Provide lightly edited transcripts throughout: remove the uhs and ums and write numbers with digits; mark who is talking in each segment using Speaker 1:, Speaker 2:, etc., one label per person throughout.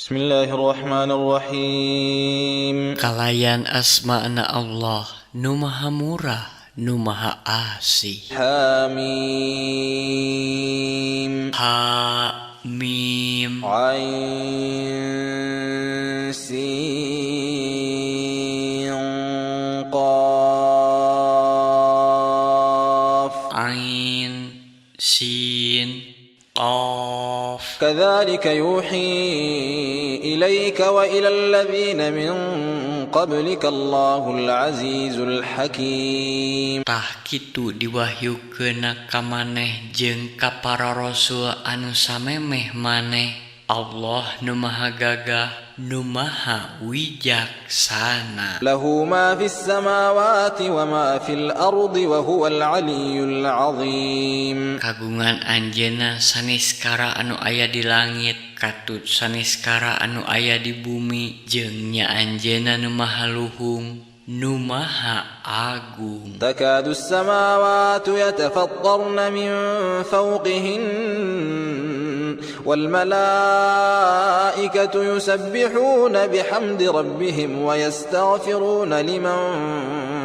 Speaker 1: Bismillahirrahmanirrahim.
Speaker 2: Kalayan asmana Allah nu maha murah nu maha asih.
Speaker 1: Hamim.
Speaker 2: Ha mim.
Speaker 1: Ain sin qaf.
Speaker 2: Ain sin qaf.
Speaker 1: كذلك يوحي إليك وإلى الذين من قبلك الله العزيز الحكيم.
Speaker 2: Tah kitu diwahyukeun ka maneh jeung ka para rasul anu samemeh maneh, Allah nu maha gagah, nu maha wijaksana.
Speaker 1: له ما في السماوات وما في الأرض وهو العلي العظيم.
Speaker 2: Kagungan Anjeunna saniskara anu aya di langit katut saniskara anu aya di bumi, jeung nya Anjeunna nu maha luhung, nu maha agung.
Speaker 1: تكاد السماوات يتفطرن من فوقهن والملائكة يسبحون بحمد ربهم ويستغفرون لمن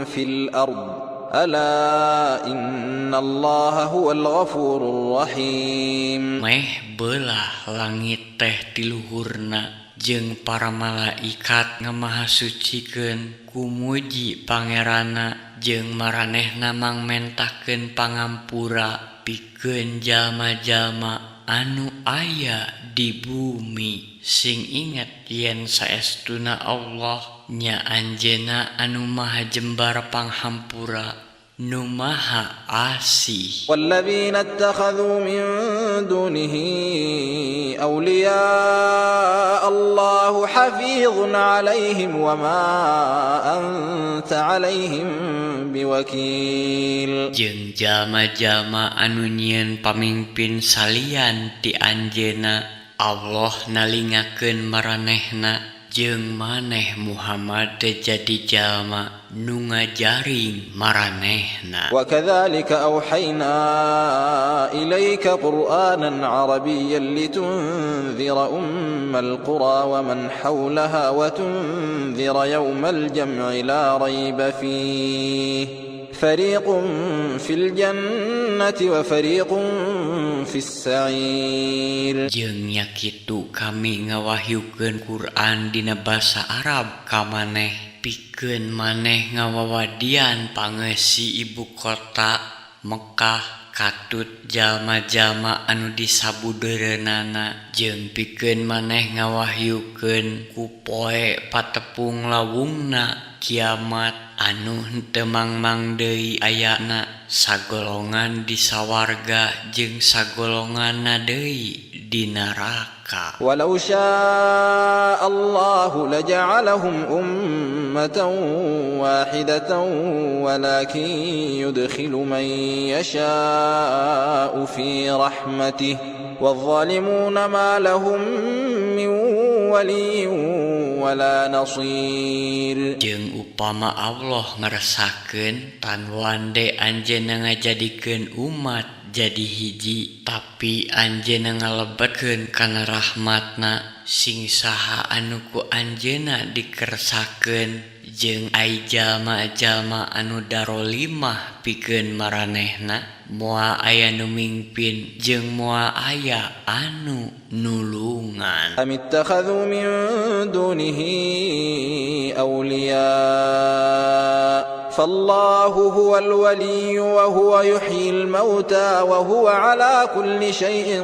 Speaker 1: في الأرض ألا إن الله هو الغفور الرحيم.
Speaker 2: Meh belah langit teh tiluhurna jeung para malaikat ngamahasucikeun ku muji Pangeranna jeung maranehna mangmentakeun pangampura pikeun jalma-jalma anu aya di bumi. Sing inget yen saestuna Allah nya Anjeunna anu maha jembar panghampura, nu maha asih.
Speaker 1: والذين اتخذوا من دونه أولياء الله حفيظ عليهم وما أنت عليهم بوكيل.
Speaker 2: Jeung jalma-jalma anu nyieun pamingpin salian ti Anjeunna, Allah nalingakeun maranehna, jeung maneh Muhammad teu jadi jalma nu ngajaring maranehna.
Speaker 1: وكذلك أوحينا إليك قرآنا عربيا لتنذر أم القرى ومن حولها وتنذر يوم الجمع لا ريب فيه فريق في الجنة وفريق في السعير.
Speaker 2: Jeung nya kitu kami ngawahyukeun Quran dina basa Arab ka maneh pikeun maneh ngawawadian pangeusi ibu kota Mekkah katut jalma-jalma anu di sabudeureunana, jeung pikeun maneh ngawahyukeun ku poe patepung lawungna kiamat anu henteu mangmang deui ayana, sagolongan di sawarga jeung sagolonganna deui di neraka.
Speaker 1: ولو شاء الله لجعلهم أمة واحدة ولكن يدخل من يشاء في رحمته والظالمون ما لهم من ولي ولا نصير.
Speaker 2: Jeung upama Allah ngeresakeun, tan wande Anjeunna ngajadikeun umat jadi hiji, tapi Anjeunna ngalebetkeun kana rahmatna sing saha anu ku Anjeunna dikersakeun, jeung ai jalma-jalma anu darolimah pikeun maranehna moal aya nu mingpin jeung moal aya anu nulungan.
Speaker 1: أم اتخذوا من دونه أولياء فالله هو الولي وهو يحيي الموتى وهو على كل شيء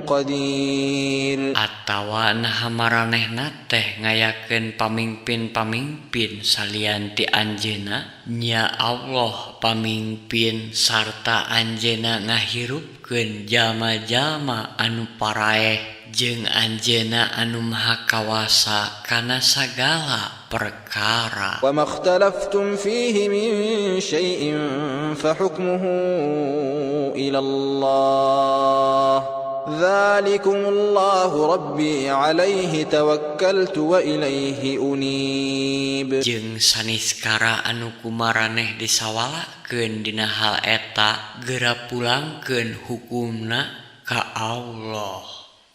Speaker 1: قدير.
Speaker 2: Atawa naha maranehna teh ngayakeun pamingpin-pamingpin salian ti Anjeunna? Nya Allah pamingpin sarta Anjeunna ngahirupkeun jalma-jalma anu paraeh, jeung Anjeunna anu maha kawasa kana sagala perkara.
Speaker 1: وما اختلفتم فيه من شيء فحكمه إلى الله ذلكم الله ربي عليه توكلت وإليه أنيب.
Speaker 2: Jeung saniskara anu kumaraneh disawalakeun dina hal eta, geura pulangkeun hukumna ka Allah.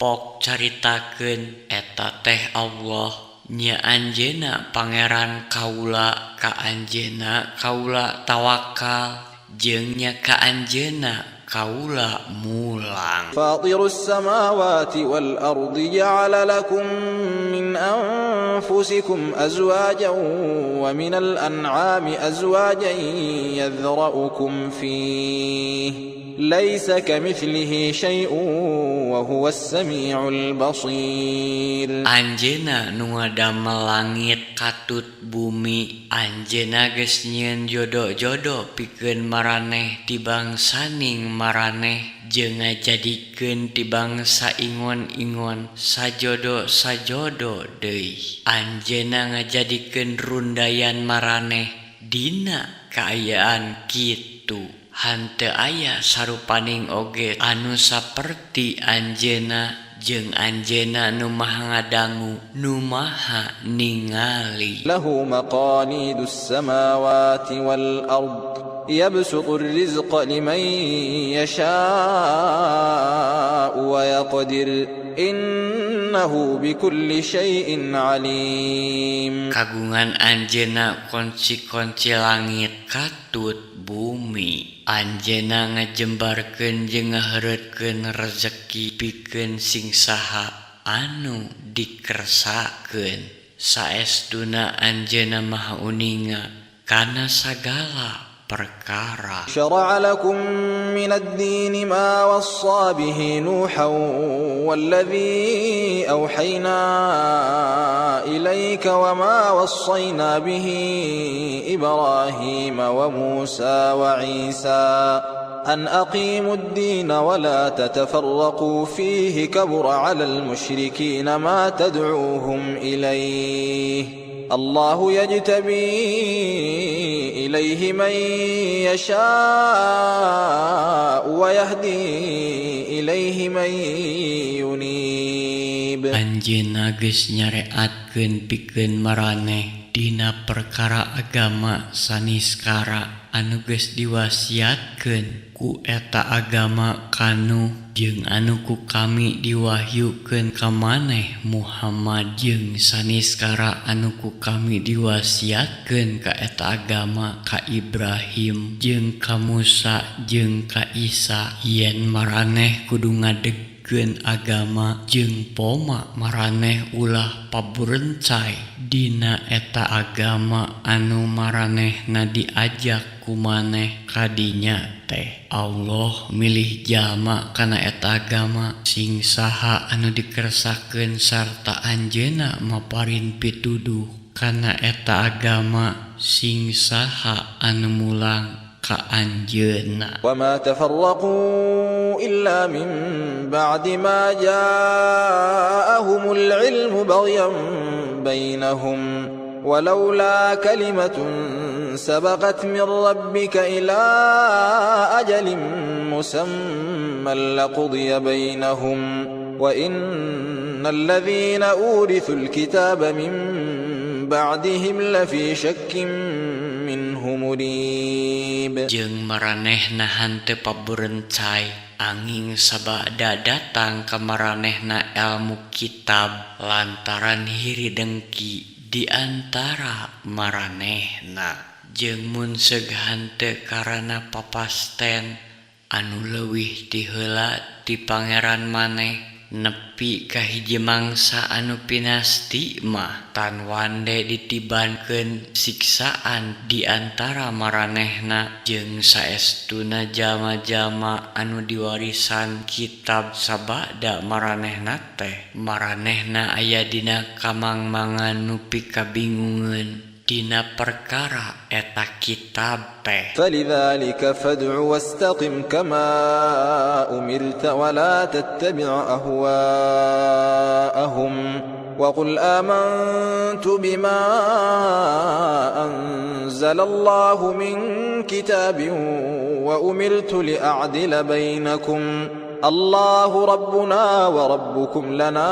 Speaker 2: Pok caritakeun eta teh Allah nya anjeunna pangeran kaula ka anjeunna kaula tawakal jeung nya ka anjeunna kaula mulang.
Speaker 1: Fatirus samawati wal ardi ja'ala lakum min anfusikum azwajan wa minal an'ami azwajan yadhra'ukum fihi laisa kamitslihi syai'un wa huwas samiul basir.
Speaker 2: Anjeunna nu ngadamel langit katut bumi, anjeunna geus nyieun jodo-jodo pikeun maraneh ti bangsaning maraneh jeung ngajadikeun ti bangsa ingon-ingon sajodo-sajodo deui. Anjeunna ngajadikeun rundayan maraneh dina kaayaan kitu. Henteu aya sarupaning oge anu saperti anjeunna jeung anjeunna nu maha ngadangu nu maha ningali.
Speaker 1: Lahu maqalidus samawati wal ard yabsutur rizqa liman yasha'u wa yaqdir innahu bikulli syai'in alim.
Speaker 2: Kagungan anjeunna kunci-kunci langit katut bumi. Anjeunna ngajembarkeun jeung ngaheureutkeun rezeki pikeun sing saha anu dikersakeun. Saestuna anjeunna maha uninga kana sagala perkara.
Speaker 1: Syara'a lakum minad dini ma wassa bihi Nuhan walladzi awhayna ilaika wa ma wassayna bihi Ibrahim wa Musa wa Isa an aqimud dina wa la tatafarraqu fihi kabura 'alal musyrikina ma tad'uuhum ilayhi Allahu yajtabi ilaihi man yasha'u wa yahdi ilaihi man yunib.
Speaker 2: Anjeunna geus nyareatkeun pikeun maraneh dina perkara agama saniskara anu geus diwasiatkeun ku eta agama kanu jeung anu ku kami diwahyukeun ka maneh Muhammad jeung saniskara anu ku kami diwasiatkeun ka eta agama ka Ibrahim jeung ka Musa jeung ka Isa yen maraneh kudu ngadegkeun agama jeung poma maraneh ulah paburencai dina eta agama anu maranehna diajak ku maneh kadinya teh. Allah milih jalma kana eta agama sing saha anu dikersakeun sarta anjeunna maparin pituduh kana eta agama sing saha anu mulang ka anjeunna.
Speaker 1: Wa ma tafarraqu illa min ba'di ma ja'ahumul ilmu baghyan bainahum walaula kalimatun sabaqat min rabbika ila ajalin musamman laqudiya bainahum wa innal ladzina urithul kitaba min ba'dihim lafi syakkin minhu murib.
Speaker 2: Jeung maranehna henteu paburencai angin sabada datang ka maranehna ilmu kitab lantaran hiri dengki di antara maranehna jeung mun seug henteu karana papasten anu leuwih ti heula ti pangeran maneh nepi ka hiji mangsa anu pinasti mah tan wande ditibankeun siksaan di antara maranehna jeung saestuna jalma-jalma anu diwarisan kitab sabada maranehna teh maranehna aya dina kamangmangan nu pikabingungeun dina perkara eta kitab teh.
Speaker 1: Falidzalika fad'u wastaqim kama umirta wa la tattabi' ahwa'ahum wa qul amantu bima anzalallahu min kitabin wa umirtu li'a'dila bainakum الله ربنا وربكم لنا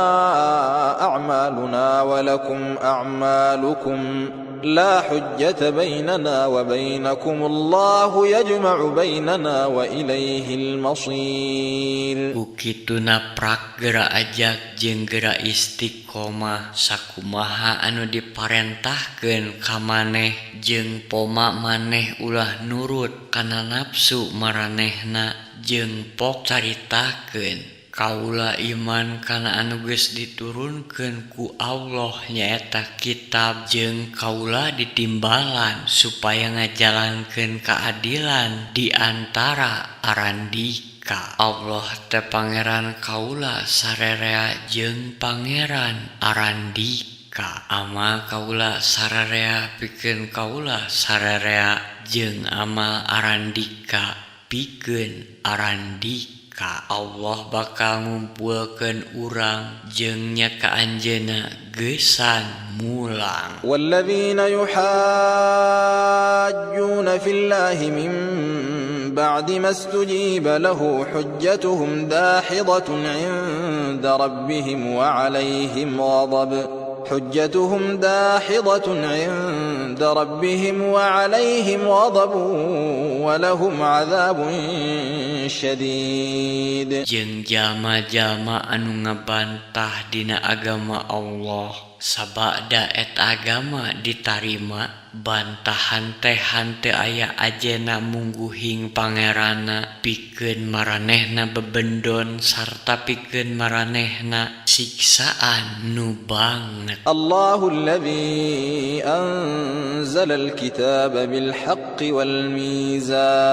Speaker 1: أعمالنا ولكم أعمالكم لا حجة بيننا وبينكم الله يجمع بيننا وإليه المصير.
Speaker 2: Ku kituna prak gera ajak jeung gera istiqomah sakumaha anu diparentahkeun ka maneh jeung poma maneh ulah nurut kana nafsu maranehna jeung pok caritakeun kaula iman kana anu geus diturunkeun ku Allah nyaeta kitab jeung kaula ditimbalan supaya ngajalankeun keadilan di antara arandika. Allah teh pangeran kaula sarerea jeung pangeran arandika. Amal kaula sarerea pikeun kaula sarerea jeung amal arandika pikeun arandika. Allah bakal ngumpulkeun urang jeung nya ka anjeunna geusan mulang.
Speaker 1: والذين يحاجون في الله من بعد ما استجيب له حجتهم داحضة عند ربهم وعليهم غضب حجتهم داحضة عند ربهم وعليهم غضب ولهم عذاب شديد.
Speaker 2: Jeung jalma-jalma anu ngabantah dina agama Allah sabada eta agama ditarima bantahan teh henteu aya ajena mungguhing pangeranna pikeun maranehna bebendon sarta pikeun maranehna siksaan nu banget.
Speaker 1: الله الذي أنزل الكتاب بالحق والميزان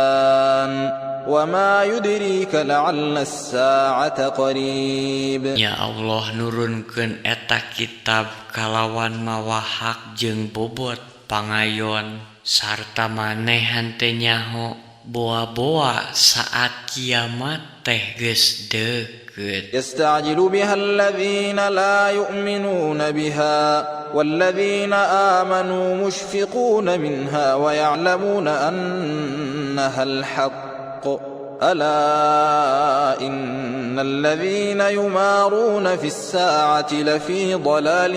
Speaker 1: وما يدريك لعل الساعة قريب.
Speaker 2: Ya Allah nurunkeun eta kitab kalawan mawa hak jeung bobot pangayon sarta maneh henteu nyaho boa-boa saat kiamat teh geus deukeut.
Speaker 1: يستعجل بها الذين لا يؤمنون بها والذين آمنوا مشفقون منها ويعلمون أنها الحق ألا إن الذين يمارون في الساعة لفي ضلال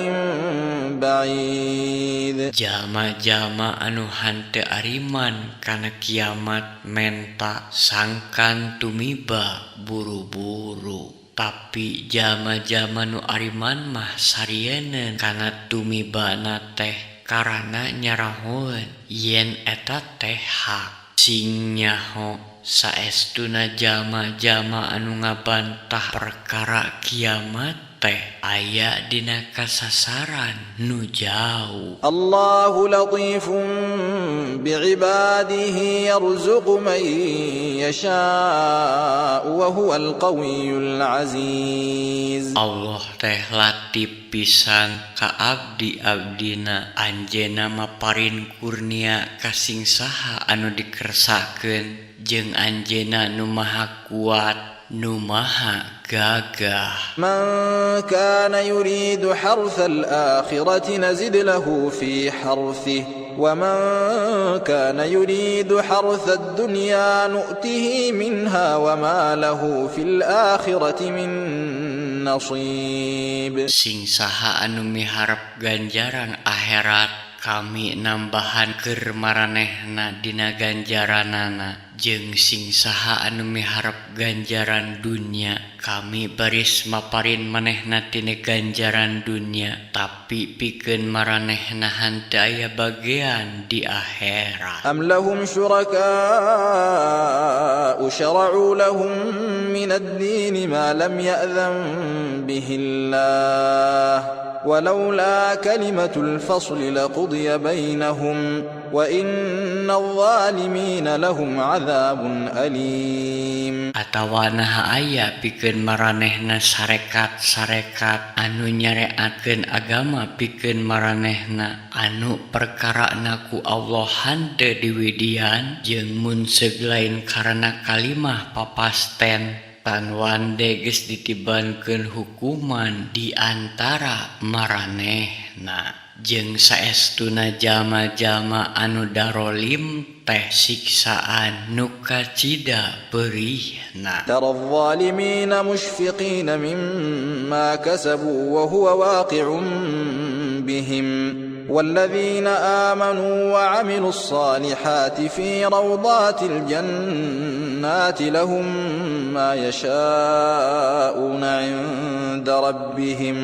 Speaker 1: بعيد.
Speaker 2: Jalma-jalma anu henteu ariman kana kiamat menta sangkan tumiba buru-buru, tapi jalma-jalma nu ariman mah sarieneun kana tumibana teh karana nyarahoeun yen eta teh hak. Sing nyaho saestuna jalma-jalma anu ngabantah perkara kiamat teh aya dina kasasaran nu jauh.
Speaker 1: الله لطيف بعباده يرزق من يشاء وهو القوي العزيز.
Speaker 2: Allah teh latif pisan ka abdi-abdina, anjeunna maparin kurnia ka sing saha anu dikersakeun jeung anjeunna nu maha kuat nu maha gagah.
Speaker 1: من كان يريد حرث الآخرة نزد له في حرثه ومن كان يريد حرث الدنيا نؤته منها وما له في الآخرة من نصيب.
Speaker 2: Sing saha anu miharep ganjaran akhirat kami nambahan keur maranehna dina ganjaranana, jeung sing saha anu miharep ganjaran dunya kami baris maparin manehna tina ganjaran dunya, tapi pikeun maranehna henteu aya bagean di akhirat.
Speaker 1: أم لهم شركاء شرعوا لهم من الدين ما لم يأذن به الله ولولا كلمة الفصل لقضي بينهم وإن الظالمين لهم عذاب أليم.
Speaker 2: Atawa naha aya pikeun maranehna sarekat-sarekat anu nyareatkeun agama pikeun maranehna anu perkarana ku Allah henteu diwidian, jeung mun seug lain karena kalimah papasten Tan wande geus ditibankeun hukuman di antara maranehna. Jeung saestuna jalma-jalma anu darolim teh siksaan nu kacida peurihna.
Speaker 1: ترى الظالمين مشفقين مما كسبوا وهو واقع بهم والذين آمنوا وعملوا الصالحات في روضات الجنات لهم ما يشاءون عند ربهم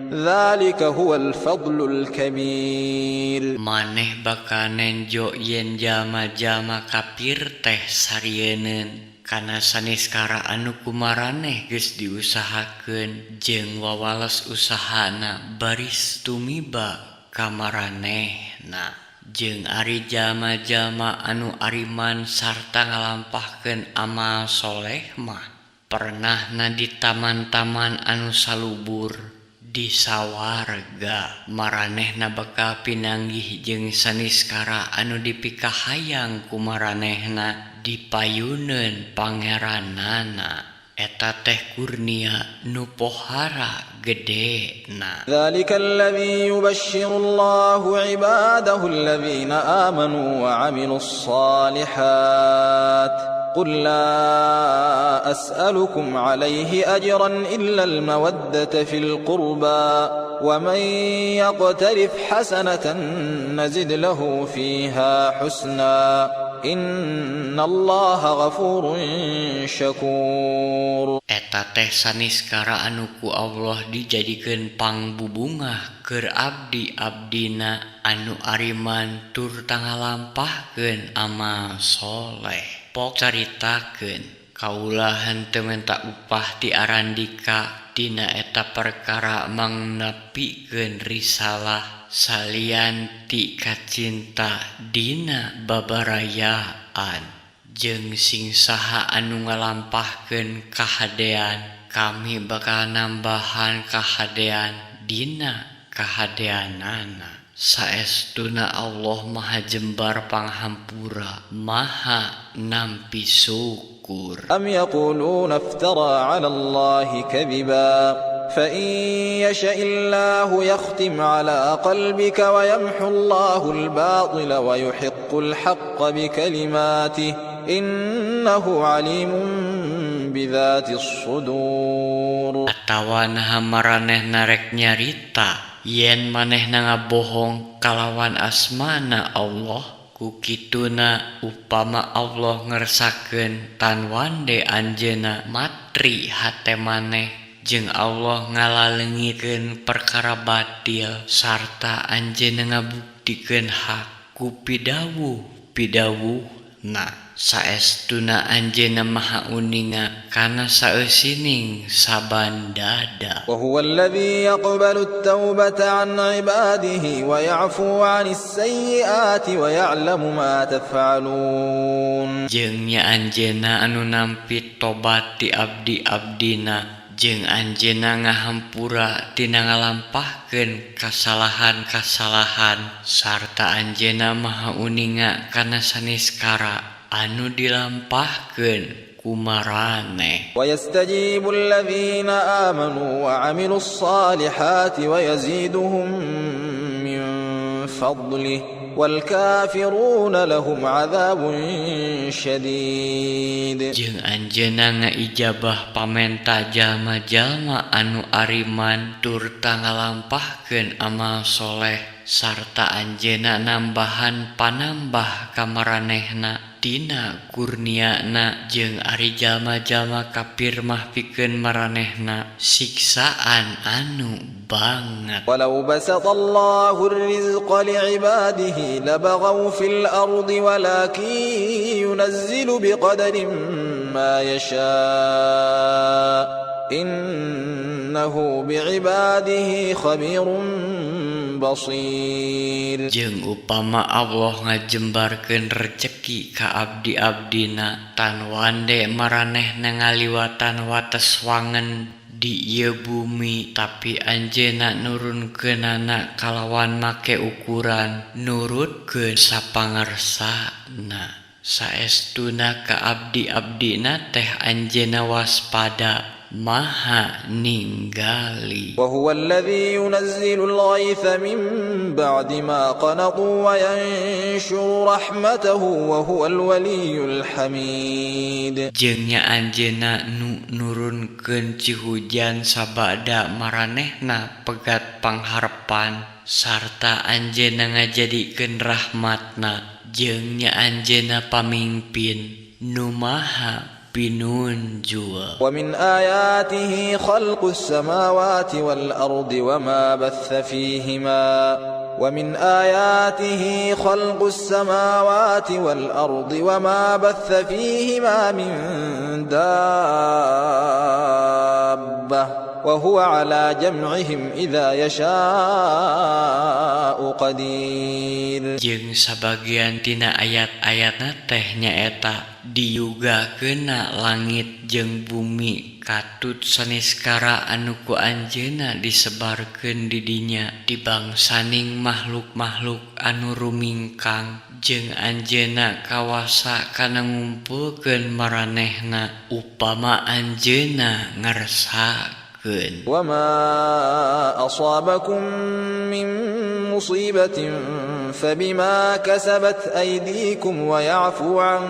Speaker 1: ذلك هو الفضل الكبير.
Speaker 2: Maneh bakal nenjo yen jalma-jalma kafir teh sarieuneun kana saniskara anu ku maraneh geus diusahakeun jeung wawales usahana baris tumiba ka maranehna. Jeung ari jalma-jalma anu ariman sarta ngalampahkeun amal soleh mah pernahna di taman-taman anu salubur di sawarga. Maranehna bakal pinanggih jeung saniskara anu dipikahayang ku maranehna di payuneun pangeranana. Eta teh kurnia nu pohara gedena.
Speaker 1: ذلك الذي يبشر الله عباده الذين آمنوا وعملوا الصالحات قل لا أسألكم عليه أجرا إلا المودة في القربى ومن يقترف حسنة نزد له فيها حسنا إن الله غفور شكور.
Speaker 2: Eta teh saniskara anu ku Allah dijadikeun pangbubungah keur abdi-abdina anu ariman turta ngalampahkeun amal soleh. Pok caritakeun kaula henteu menta upah ti arandika dina eta perkara mangnepikeun risalah salian ti kacinta dina babarayaan. Jeung sing saha anu ngalampahkeun kahadean, kami bakal nambahan kahadean dina kahadeanana. Saestuna Allah Maha Jembar panghampura, Maha nampi syukur.
Speaker 1: أم يقولون افترى على الله كذبا فإن يشأ الله يختم على قلبك ويمحو الله الباطل ويحق الحق بكلماته إنه عليم بذات الصدور.
Speaker 2: Atawa naha maranehna rek nyarita yen manehna ngabohong kalawan asmana Allah, ku kituna upama Allah ngersakeun tan wande anjeunna matri hate maneh jeung Allah ngalaleungikeun perkara batil sarta anjeunna ngabuktikeun hak ku pidawuh-pidawuhna. Saestuna anjeunna maha uninga kana saeusining saban dada.
Speaker 1: وهو الذي يقبل التوبة عن عباده ويعفو عن السيئات ويعلم ما تفعلون.
Speaker 2: Jeung nya anjeunna anu nampi tobat ti abdi-abdina jeung anjeunna ngahampura tina ngalampahkeun kasalahan-kasalahan sarta anjeunna maha uninga kana saniskara anu dilampahkeun ku maraneh.
Speaker 1: ويستجيب الذين آمنوا وعملوا الصالحات ويزيدهم من فضله والكافرون لهم عذاب شديد.
Speaker 2: Jeung anjeunna ngaijabah pamenta jalma-jalma anu ariman turta ngalampahkeun amal soleh sarta anjeunna nambahan panambah ka maranehna dina kurniana. Jeung ari jalma-jalma kafir mah pikeun maranehna siksaan anu banget.
Speaker 1: ولو بسط الله الرزق لعباده لبغوا في الأرض ولكن ينزل بقدر ما يشاء إنه بعباده خبير بصير.
Speaker 2: Jeung upama Allah ngajembarkeun rejeki ka abdi-abdina tan wande maranehna ngaliwatan wates wangen di ieu bumi, tapi anjeunna nurunkeunana kalawan make ukuran nurutkeun sapangersana. Saestuna ka abdi-abdina teh anjeunna waspada maha ninggali.
Speaker 1: وهو الذي ينزل الغيث من بعد ما قنطوا وينشر رحمته وهو الولي الحميد.
Speaker 2: Jeung nya anjeunna nu nurunkeun cihujan sabada maranehna pegat pangharepan sarta anjeunna ngajadikeun rahmatna jeung nya anjeunna pamingpin nu maha pinunjul.
Speaker 1: ومن آياته خلق السماوات والأرض وما بث فيهما ومن آياته خلق السماوات والأرض وما بث فيهما من دابة وهو على جمعهم إذا يشاء قدير.
Speaker 2: Jeung sabagian tina ayat-ayatna teh nyaeta diyugakeunna langit jeung bumi katut saniskara anu ku anjeunna disebarkeun di dinya dibangsaning makhluk-makhluk anu rumingkang jeung anjeunna kawasa kana ngumpulkeun maranehna upama anjeunna ngersakeun.
Speaker 1: وما أصابكم من مصيبة فبما كسبت أيديكم ويعفو عن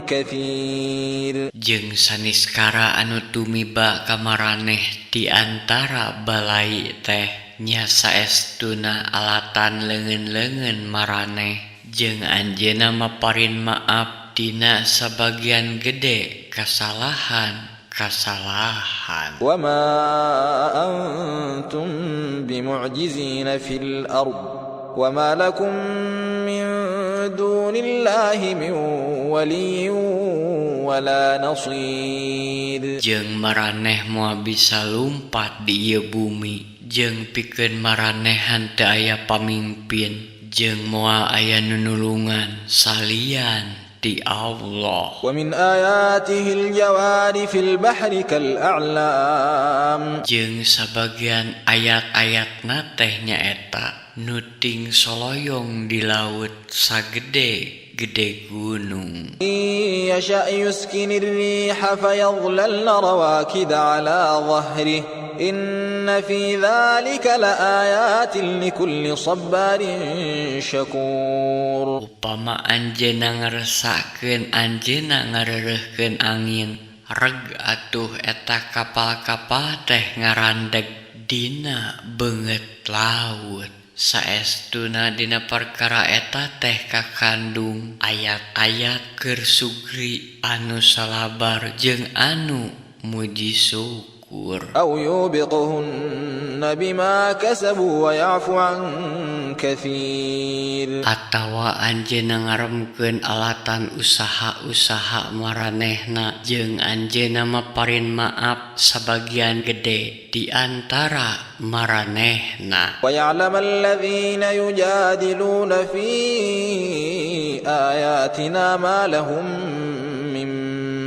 Speaker 1: كثير.
Speaker 2: Jeung saniskara anu tumiba ka maraneh di antara balai teh nya saestuna alatan leungeun-leungeun maraneh jeung anjeunna maparin maaf dina sabagian gede kasalahan.
Speaker 1: وما أنتم بمعجزين في الأرض وما لكم من دون الله من ولي ولا نصير.
Speaker 2: Jeung maraneh moal bisa lumpat di ieu bumi jeung pikeun maraneh henteu aya pamingpin jeung moal aya nu nulungan salian di Allah.
Speaker 1: ومن آياته الجوار في البحر كالأعلام.
Speaker 2: Jeung sabagian ayat-ayatna teh nyaeta nuting soloyong di laut sagede gede gunung.
Speaker 1: يشأ يسكن الريح فيظللن رواكد على ظهره إن في ذلك لآيات لكل صبار شكور.
Speaker 2: Upama anjeunna ngeresakeun anjeunna ngareureuhkeun angin reg atuh eta kapal-kapal teh ngarandeg dina beungeut laut. Saestuna dina perkara eta teh kakandung ayat-ayat keur sugri anu salabar jeung anu muji syukur.
Speaker 1: أو يوبقهن بما كسبوا ويعفو عن كثير.
Speaker 2: Atawa anjeunna ngaremkeun alatan usaha-usaha maranehna jeung anjeunna maparin maaf sabagian gede di antara maranehna.
Speaker 1: ويعلم الذين يجادلون في آياتنا ما لهم من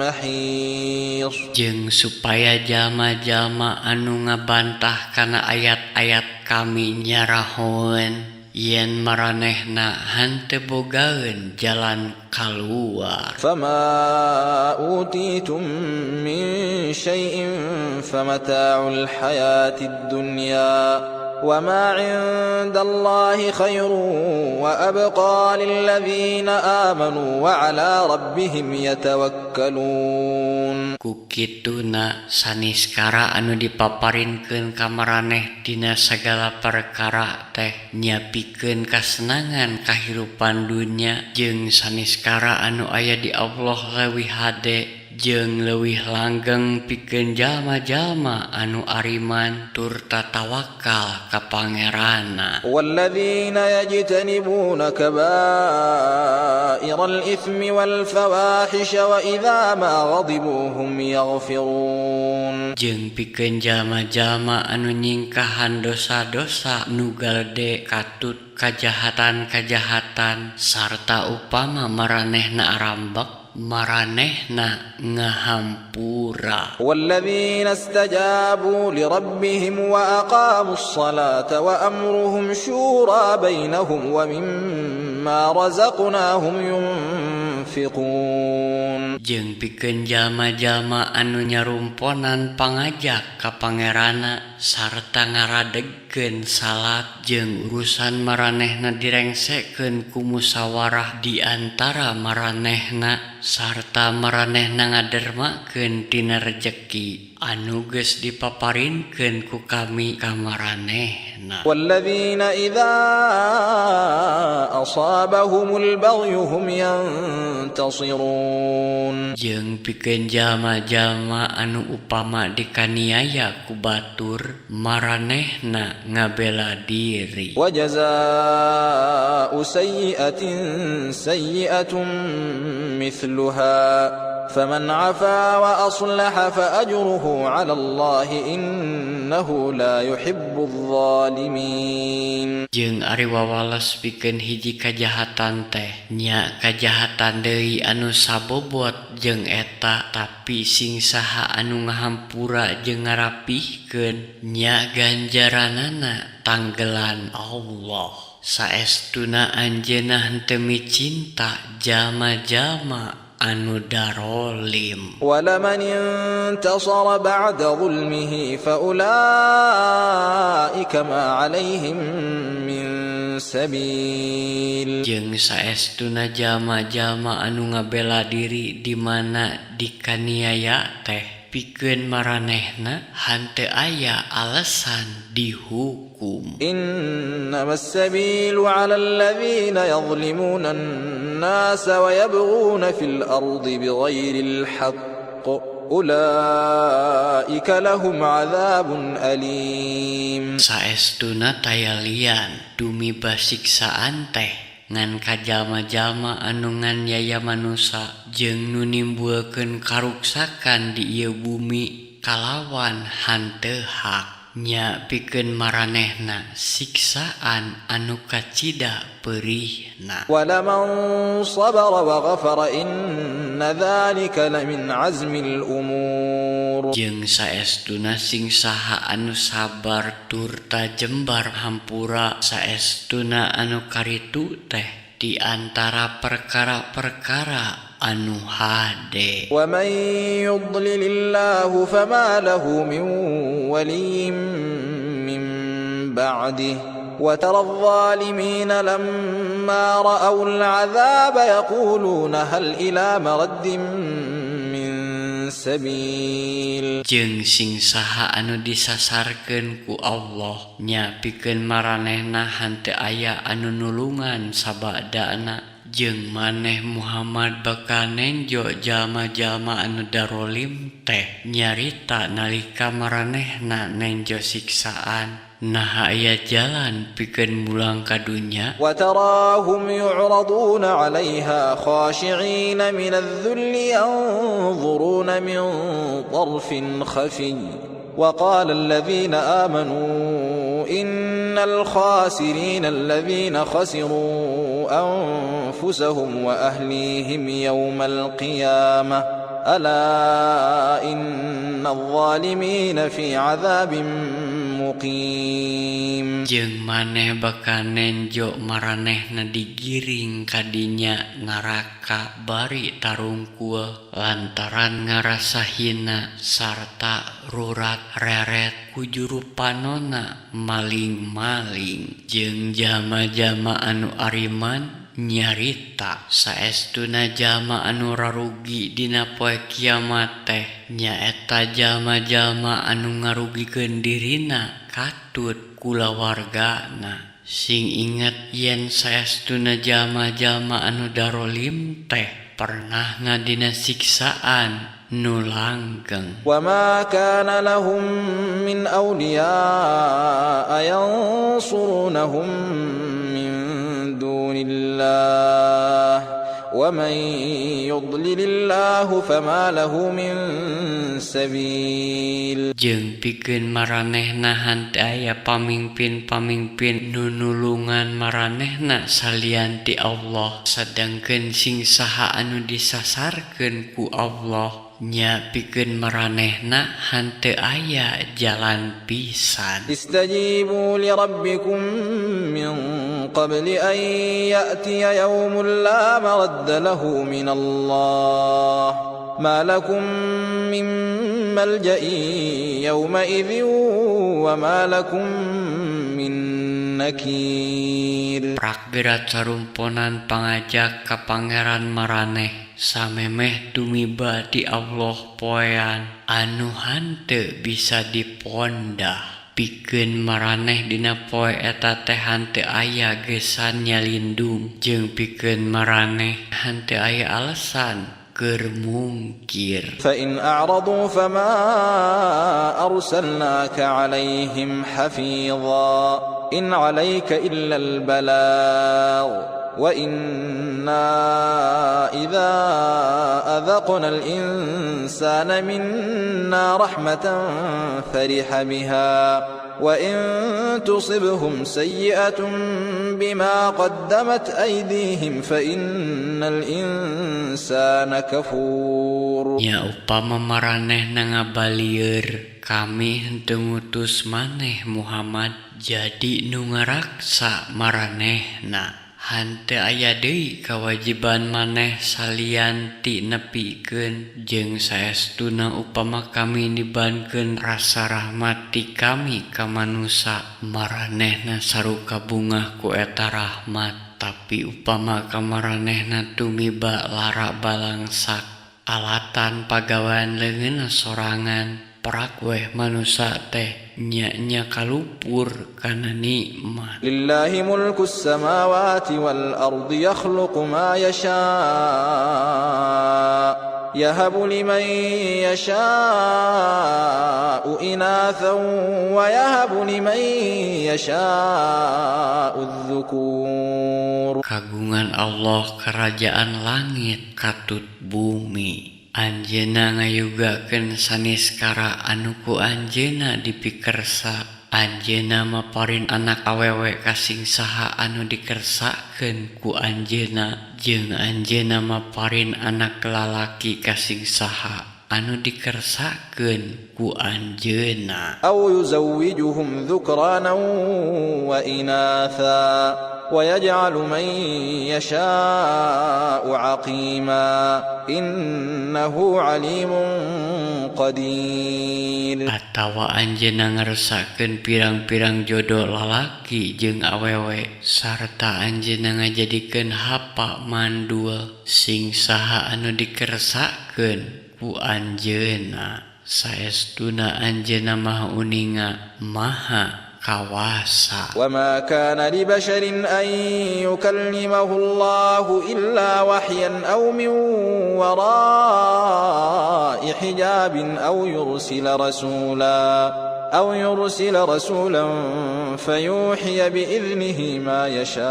Speaker 1: محيص.
Speaker 2: Jeung supaya jalma-jalma anu ngabantah kana ayat-ayat kami nyarahoeun yen maranehna henteu bogaeun jalan kaluar.
Speaker 1: فما أوتيتم من شيء فمتاع الحياة الدنيا وما عند الله خير وأبقى للذين آمنوا وعلى ربهم يتوكلون.
Speaker 2: Ku kituna saniskara anu dipaparinkeun ka maraneh dina sagala perkara teh nyapikeun kasenangan kahirupan dunya jeung saniskara anu aya di Allah leuwih hade jeung leuwih langgeng pikeun jalma-jalma anu ariman tur tawakal ka Pangeranna.
Speaker 1: والذين يجتنبون كبائر الإثم والفواحش وإذا ما غضبوا هم يغفرون.
Speaker 2: Jeung pikeun jalma-jalma anu nyingkahan dosa-dosa nu galede katut kajahatan-kajahatan sarta upama maranehna arambek maranehna ngahampura.
Speaker 1: والذين استجابوا لربهم وأقاموا الصلاة وأمرهم شورى بينهم ومما رزقناهم ينفقون.
Speaker 2: Jeung pikeun jalma-jalma anu nyarumponan pangajak ka Pangeranna sarta ngaradegkeun salat jeung urusan maranehna direngsekeun ku musawarah di antara maranehna sarta maranehna ngadermakeun tina rejeki anu geus dipaparinkeun ku kami ka maranehna.
Speaker 1: والذين إذا أصابهم البغي هم ينتصرون.
Speaker 2: Jeung pikeun jalma-jalma anu upama dikaniaya ku batur maranehna ngabela diri.
Speaker 1: وجزاء سيئة سيئة مثلها فمن عفا وأصلح فأجره على الله إنه لا يحب الظالمين.
Speaker 2: Jeung ari wawales pikeun hiji kajahatan teh nya kajahatan deui anu sabobot jeung eta, tapi sing saha anu ngahampura jeung ngarapihkeun nya ganjaranana tanggelan Allah. Saestuna anjeunna henteu micinta jalma-jalma anu darolim.
Speaker 1: ولمن انتصر بعد ظلمه فأولئك ما عليهم من سبيل.
Speaker 2: Jeung saestuna jalma-jalma anu ngabela diri di mana dikaniaya teh pikeun maranehna henteu aya alasan dihukum.
Speaker 1: إنما السبيل على الذين يظلمون الناس ويبغون في الأرض بغير الحق أولئك لهم عذاب أليم.
Speaker 2: Saestuna taya lian dumiba siksaan teh ngan ka jalma-jalma anu nganiaya manusa jeung nu nimbulkeun karuksakan di ieu bumi kalawan hanteu hak, nya pikeun maranehna siksaan anu kacida peurihna.
Speaker 1: ولمن صبر وغفر إن ذلك لمن عزم الأمور.
Speaker 2: Jeung saestuna sing saha anu sabar turta jembar hampura, saestuna anu karitu teh di antara perkara-perkara anu hade.
Speaker 1: ومن يضلل الله فما له من ولي من بعده وترى الظالمين لما رأوا العذاب يقولون هل إلى مرد من سبيل.
Speaker 2: Jeung sing saha anu disasarkeun ku Allah nya pikeun maranehna henteu aya anu nulungan sabadana. Jeung maneh Muhammad bakal nenjo jalma-jalma anu darolim teh nyarita nalika maranehna nenjo siksaan, naha aya jalan pikeun mulang ka dunya.
Speaker 1: وتراهم يعرضون عليها خاشعين من الذل ينظرون من طرف خفي وقال الذين آمنوا إن الخاسرين الذين خسروا أنفسهم وأهليهم يوم القيامة ألا إن الظالمين في عذاب مقيم.
Speaker 2: Jeung maneh bakal nenjo maranehna digiring kadinya neraka bari tarungkul lantaran ngarasa hina sarta rurat reret ku juru panona maling-maling. Jeung jalma-jalma anu ariman nyarita saestuna jalma anu rarugi dina poe kiamat teh nyaeta jalma-jalma anu ngarugikeun dirina katut kulawargana. Sing inget yen saestuna jalma-jalma anu darolim teh pernah ngadina siksaan nu langgeng.
Speaker 1: وما كان لهم من أولياء ينصرونهم من دون الله ومن يضلل الله فما له من سبيل.
Speaker 2: Jeung pikeun maranehna henteu aya pamingpin-pamingpin nu nulungan maranehna salian ti Allah, sadangkeun sing saha anu disasarkeun ku Allah nya pikeun maranehna henteu aya jalan pisan.
Speaker 1: استجيبوا لربكم من قبل أن يأتي يوم لا مرد له من الله ما لكم من ملجأ يومئذ وما لكم من نكير.
Speaker 2: Prak geura carumponan pangajak ka Pangeran maraneh samemeh tumiba ti Allah poean anu hanteu bisa dipondah pikeun maraneh dina poe eta teh hanteu aya gesan nyalindung jeung pikeun maraneh hanteu aya alasan keur mungkir.
Speaker 1: Fa in a'radu fama arsalnaka 'alaihim hafiza in 'alaika illa al-balagh wa inna idza adhaqna al-insana minna rahmatan fariha biha wa in tusibhum sayyi'atun bima qaddamat aydihim fa innal insana kafur.
Speaker 2: Nya upama maranehna ngabalieur kami henteu ngutus maneh Muhammad jadi nu ngaraksa maranehna. Hanteu aya deui kawajiban maneh salian ti nepikeun jeung saestuna upama kami nibankeun rasa rahmat ti kami ka manusa maranehna saruka bungah ku eta rahmat tapi upama ka maranehna tumiba lara balangsak alatan pagawean leungeunna sorangan prak weh manusa teh nya-nya kalupur kana nikmat.
Speaker 1: Lillahi mulkus samawati wal ardi yakhluqu ma yasha yahabu liman yasha'u inathan wa yahabu liman yasha'u dzukur.
Speaker 2: Kagungan Allah kerajaan langit katut bumi. Anjeunna ngayugakeun saniskara anu ku anjeunna dipikersa. Anjeunna maparin anak awewe ka sing saha anu dikersakeun ku anjeunna jeung anjeunna maparin anak lalaki ka sing saha anu dikersakeun ku anjeunna.
Speaker 1: Aw yuzawwijuhum dzukranan wa inatha wa yaj'alu man yasha'u 'aqima innahu 'alimun qadir.
Speaker 2: Atawa anjeunna ngersakeun pirang-pirang jodoh lalaki jeung awewe sarta anjeunna ngajadikeun hapa mandul sing saha anu dikersakeun ku anjeunna. Saestuna anjeunna maha uninga maha kawasa.
Speaker 1: Wa ma kana li basharin an yukallimahu Allahu illa wahyan aw min wara'i hijabin aw yursila rasulan fayuhiya bi idnihi ma yasha'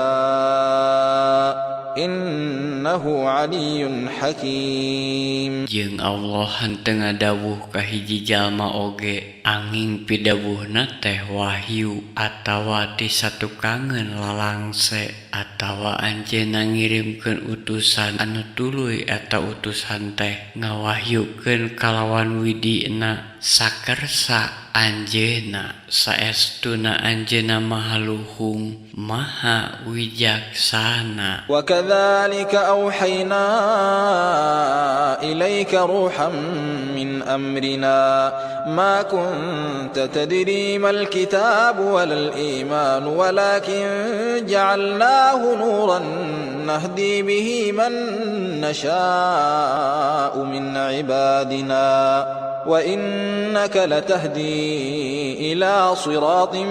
Speaker 1: innahu aliyyun hakim.
Speaker 2: Jeung Allah henteu ngadawuh ka hiji jalma oge anging pidawuhna teh wahyu atawa ti satukangeun lalangse atawa anjeunna ngirimkeun utusan anu tuluy eta utusan teh ngawahyukeun kalawan widina sakersa anjeunna. Saestuna anjeunna maha luhung maha wijaksana.
Speaker 1: Wa kadzalika auhayna ilaika ruhan min amrina ma kunta tadri mal kitab wal iman walakin ja'alnahu nuran nahdi bihi man nasha'u min ibadina wa innaka latahdi ila siratin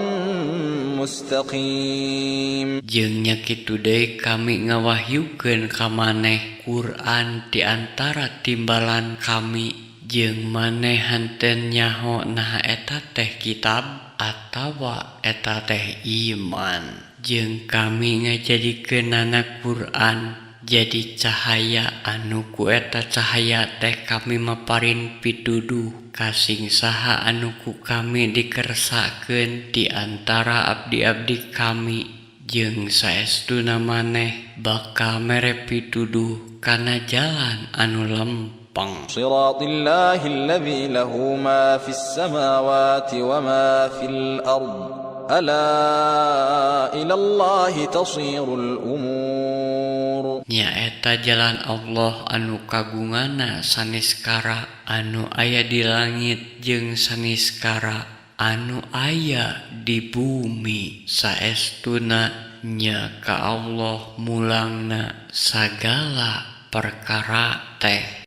Speaker 1: mustaqim.
Speaker 2: Jeung nya kitu deui kami ngawahyukeun ka maneh Quran di antara timbalan kami jeung maneh henteu nyaho naha eta teh kitab atawa eta teh iman. Jeung kami ngajadikeunana Quran jadi cahaya anu ku eta cahaya teh kami maparin pituduh ka sing saha anu ku kami dikersakeun di antara abdi-abdi kami jeung saestuna maneh bakal mere pituduh kana jalan anu lempeng.
Speaker 1: Siratal-lahi allazi lahu ma fis samawati wa ma fil ard. ألا إلى الله تصير الأمور.
Speaker 2: Nyaeta jalan Allah anu kagunganna saniskara anu aya di langit jeung saniskara anu aya di bumi. Saestuna nya ka Allah mulangna sagala perkara teh.